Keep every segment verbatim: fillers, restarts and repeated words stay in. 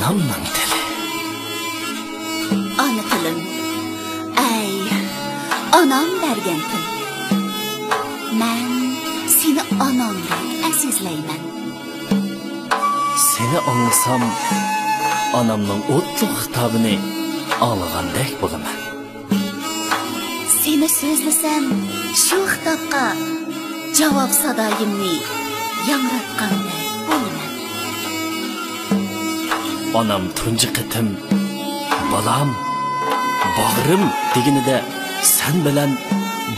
ئانامنىڭ تىلى. ئانا تىلىم. ئەي، ئانام بەرگەن تىل. مەن سېنى ئانامدەك ئەزىزلەيمەن. سېنى ئاڭلىسام، ئانامنىڭ ئوتلۇق خىتابىنى ئاڭلىغاندەك بولىمەن. سېنى سۆزلىسەم، شۇ خىتابقا جاۋاب سادايىمنى ياڭراتقاندەك بولىمەن. ئانام تۇنجى قېتىم «بالام، باغرىم» دېگىنىدە، سەن بىلەن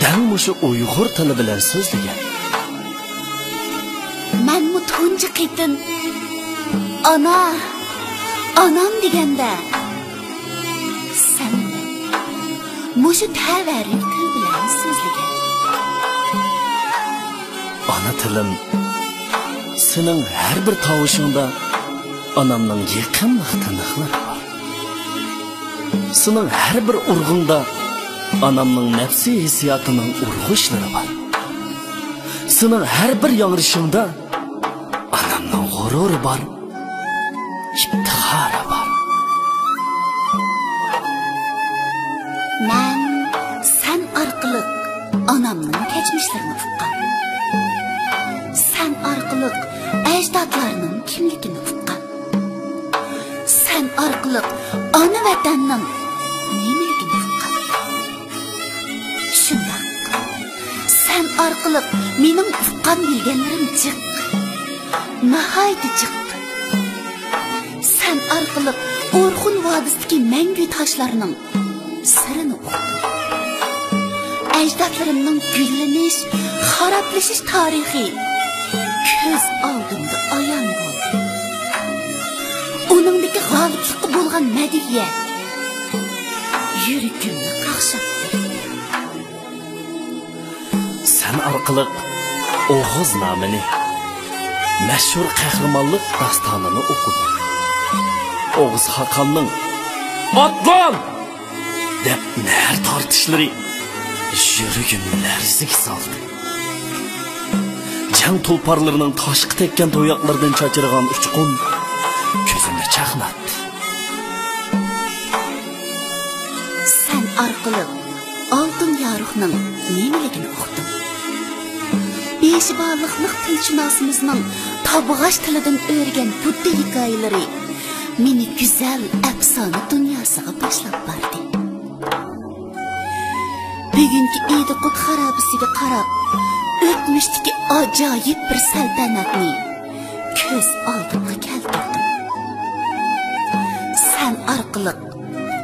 دەل مۇشۇ ئۇيغۇر تىلى بىلەن سۆزلىگەن. مەنمۇ تۇنجى قېتىم «ئانا، ئانام» دېگەندە، سەن مۇشۇ تەۋەررۈك تىل بىلەن سۆزلىگەن. ئانا تىلىم، سېنىڭ ھەر بىر تاۋۇشۇڭدا ئانامنىڭ يېقىملىق تىنىقلىرى بار. سېنىڭ ھەر بىر ئۇرغۇڭدا ئانامنىڭ نەپسىي ھېسسىياتىنىڭ ئۇرغۇشلىرى بار. سېنىڭ ھەر بىر ياڭرىشىڭدا ئانامنىڭ غۇرۇرى بار، ئىپتىخارى بار. مەن سەن ئارقىلىق ئانامنىڭ كەچمىشلىرىنى ئۇققان. سەن ئارقىلىق ئەجدادلارنىڭ كىملىكىنى ئۇققان. سەن ئارقىلىق ئانا ۋەتەننىڭ نېمىلىكىنى ئۇققان. شۇنداق. سەن ئارقىلىق مېنىڭ ئۇققان بىلگەنلىرىم جىق. ناھايىتى جىق. سەن ئارقىلىق ئورخۇن ۋادىسىدىكى مەڭگۈ تاشلارنىڭ سىرىنى ئۇقتۇم. ئەجدادلىرىمنىڭ گۈللىنىش، خارابلىشىش تارىخى كۆز ئالدىمدا ئايان بولدى. ئۇنىڭدىكى غالىبلىققا بولغان مەدھىيە يۈرىكىمنى قاقشاتتى. سەن ئارقىلىق ئوغۇز نامىنى، مەشھۇر قەھرىمانلىق داستانىنى ئوقۇدۇم. ئوغۇز خاقاننىڭ «ئاتلان!» دەپ نەر تارتىشلىرى يۈرىكىمنى لەرزىگە سالدى. جەڭ تۇلپارلىرىنىڭ تاشقا تەگكەن تۇياقلىرىدىن چاچرىغان ئۇچقۇن كۆزۈمنى چاقناتتى. سەن ئارقىلىق ئالتۇن يارۇقنىڭ نېمىلىكىنى ئۇقتۇم. بېشى بارلىقلىق تىلشۇناسىمىزنىڭ تابغاچ تىلىدىن ئۆرگەن بۇددا ھېكايىلىرى مېنى گۈزەل ئەپسانە دۇنياسىغا باشلاپ باردى. بۈگۈنكى ئىدىقۇت خارابىسىگە قاراپ، ئۆتمۈشتىكى ئاجايىپ بىر سەلتەنەتنى كۆز ئالدىمغا كەلتۈردۈم. سەن ئارقىلىق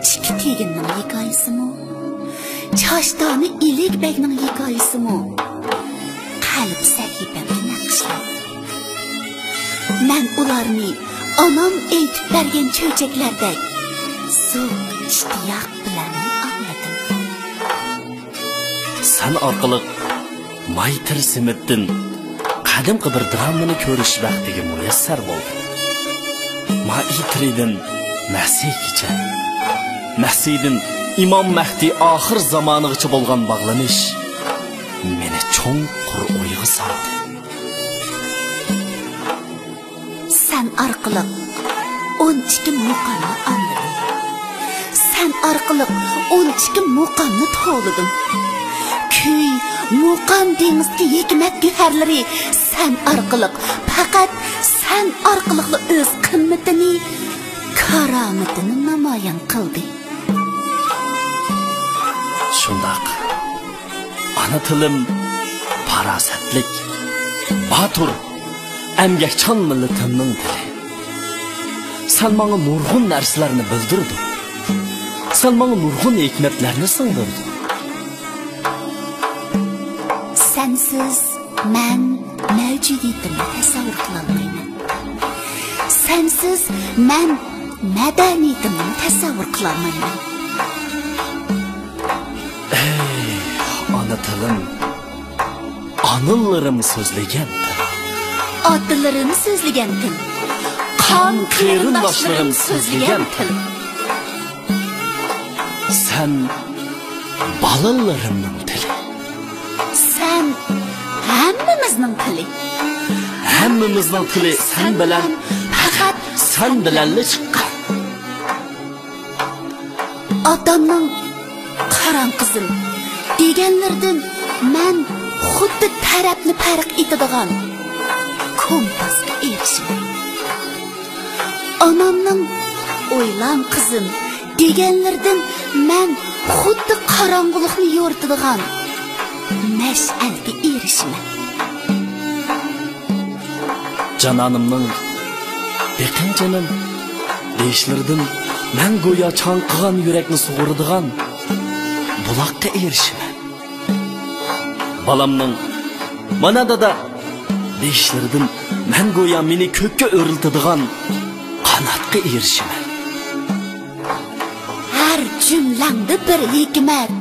چىكى تېگىننىڭ ھېكايىسىمۇ، چاشتانى ئىلىگ بەگنىڭ ھېكايىسىمۇ قەلب سەھىپەمگە نەقىشلەندى. مەن ئۇلارنى ئانام ئېيتىپ بەرگەن چۆچەكلەردەك زوق ئىشتىياق بىلەن ئاڭلىدىم. سەن ئارقىلىق مايتىر سېمىتتىن قەدىمكى بىر درامىنى كۆرۈش بەختىگە مۇيەسسەر بولدۇم. مائىترىدىن مەسىھكىچە، مەسىھدىن ئىمام مەھدى ئاخىر زامانىغىچە بولغان باغلىنىش مېنى چوڭقۇر ئويغا سالدى. سەن ئارقىلىق ئون ئىككى مۇقامنى ئاڭلىدىم. سەن ئارقىلىق ئون ئىككى مۇقامنى توۋلىدىم. كۈي، مۇقام دېڭىزدىكى ھېكمەت گۆھەرلىرى سەن ئارقىلىق، پەقەت سەن ئارقىلىقلا ئۆز قىممىتىنى، كارامىتىنى نامايان قىلدى. شۇنداق. ئانا تىلىم پاراسەتلىك، باتۇر، ئەمگەكچان مىللىتىمنىڭ تىلى. سەن ماڭا نۇرغۇن نەرسىلەرنى بىلدۈردۈڭ. سەن ماڭا نۇرغۇن ھېكمەتلەرنى سىڭدۈردۈڭ. سەنسىز مەن مەۋجۇدىيىتىمنى تەسەۋۋۇر قىلالمايمەن. سەنسىز مەن مەدەنىيىتىمنى تەسەۋۋۇر قىلالمايمەن. ئەي، ئانا تىلىم، ئانىلىرىم سۆزلىگەن تىل. ئاتىلىرىم سۆزلىگەن تىل. قان قېرىنداشلىرىم سۆزلىگەن تىل. سەن بالىلىرىمنىڭ تىلى. سەن ھەممىمىزنىڭ تىلى. ھەممىمىزنىڭ تىلى سەن بىلەن، پەقەت سەن بىلەنلا چىققان. ئاتامنىڭ «قاراڭ قىزىم» دېگەنلىرىدىن مەن خۇددى تەرەپنى پەرق ئېتىدىغان كومپاسقا ئېرىشىمەن. ئانامنىڭ «ئويلاڭ قىزىم» دېگەنلىرىدىن مەن خۇددى قاراڭغۇلۇقنى يورۇتىدىغان مەشئەلگە ئېرىشىمەن. جانانىمنىڭ «بېقىڭ جېنىم» دېيىشلىرىدىن مەن گويا چاڭقىغان يۈرەكنى سۇغۇرىدىغان بۇلاققا ئېرىشىمەن. بالامنىڭ «مانا دادا» دېيىشلىرىدىن مەن گويا مېنى كۆككە ئۆرلىتىدىغان قاناتقا ئېرىشىمەن. ھەر جۈملەڭدە بىر ھېكمەت،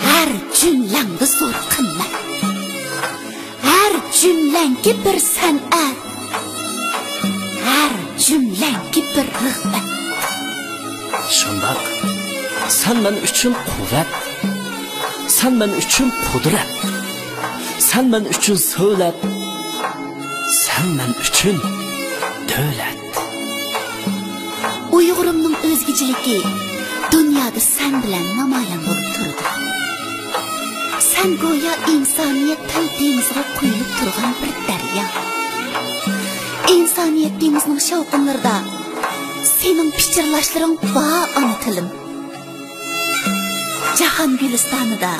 ھەر جۈملەڭدە زور قىممەت. ھەر جۈملەڭكى بىر سەنئەت، ھەر جۈملەڭكى بىر رىغبەت. شۇنداق، سەن مەن ئۈچۈن قۇۋۋەت، سەن مەن ئۈچۈن قۇدرەت، سەن مەن ئۈچۈن سۆلەت، سەن مەن ئۈچۈن دۆلەت. ئۇيغۇرۇمنىڭ ئۆزگىچىلىكى دۇنيادا سەن بىلەن نامايان بولۇپ تۇرىدۇ. سەن گويا ئىنسانىيەت تىل دېڭىزىغا قۇيۇلۇپ تۇرغان بىر دەريا. ئىنسانىيەت دېڭىزىنىڭ شاۋقۇنلىرىدا سېنىڭ پىچىرلاشلىرىڭ بار، ئانا تىلىم. جاھان گۈلىستانىدا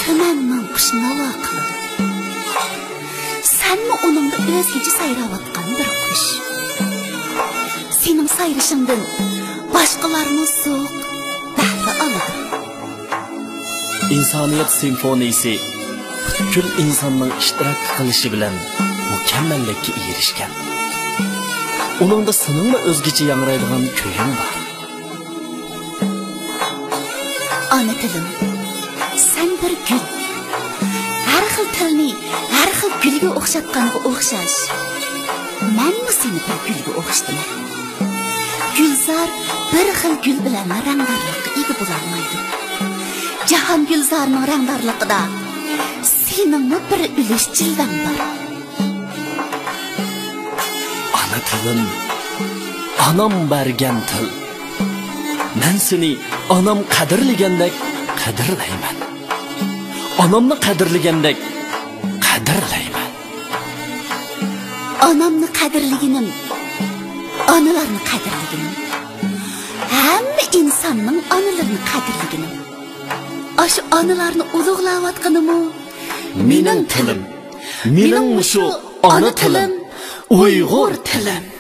تۈمەن ماڭقۇش ناۋا قىلىدۇ. سەنمۇ ئۇنىڭدا ئۆزگىچە سايراۋاتقان بىر قۇش. سېنىڭ سايرىشىڭدىن باشقىلارمۇ زوق بەھرە ئالىدۇ. ئىنسانىيەت سىمفونىيىسى پۈتكۈل ئىنساننىڭ ئىشتىراك قىلىشى بىلەن مۇكەممەللىككە ئېرىشكەن. ئۇنىڭدا سېنىڭمۇ ئۆزگىچە ياڭرايدىغان كۈيۈڭ بار. ئانا تىلىم، سەن بىر گۈل. ھەر خىل تىلنى ھەر خىل گۈلگە ئوخشاتقانغا ئوخشاش، مەنمۇ سېنى بىر گۈلگە ئوخشىتىمەن. گۈلزار بىر خىل گۈل بىلەنلا رەڭدارلىققا ئىگە بولالمايدۇ. جاھان گۈلزارىنىڭ رەڭدارلىقىدا سېنىڭمۇ بىر ئۈلۈش جىلۋەڭ بار. ئانا تىلىم، ئانام بەرگەن تىل. مەن سېنى ئانام قەدىرلىگەندەك قەدىرلەيمەن. ئانامنى قەدىرلىگەندەك قەدىرلەيمەن. ئانامنى قەدىرلىگىنىم، ئانىلارنى قەدىرلىگىنىم، ھەممە ئىنساننىڭ ئانىلىرىنى قەدىرلىگىنىم. ئاشۇ ئانىلارنى ئۇلۇغلاۋاتقىنىمۇ مېنىڭ تىلىم. مېنىڭ مۇشۇ ئانا تىلىم، ئۇيغۇر تىلىم.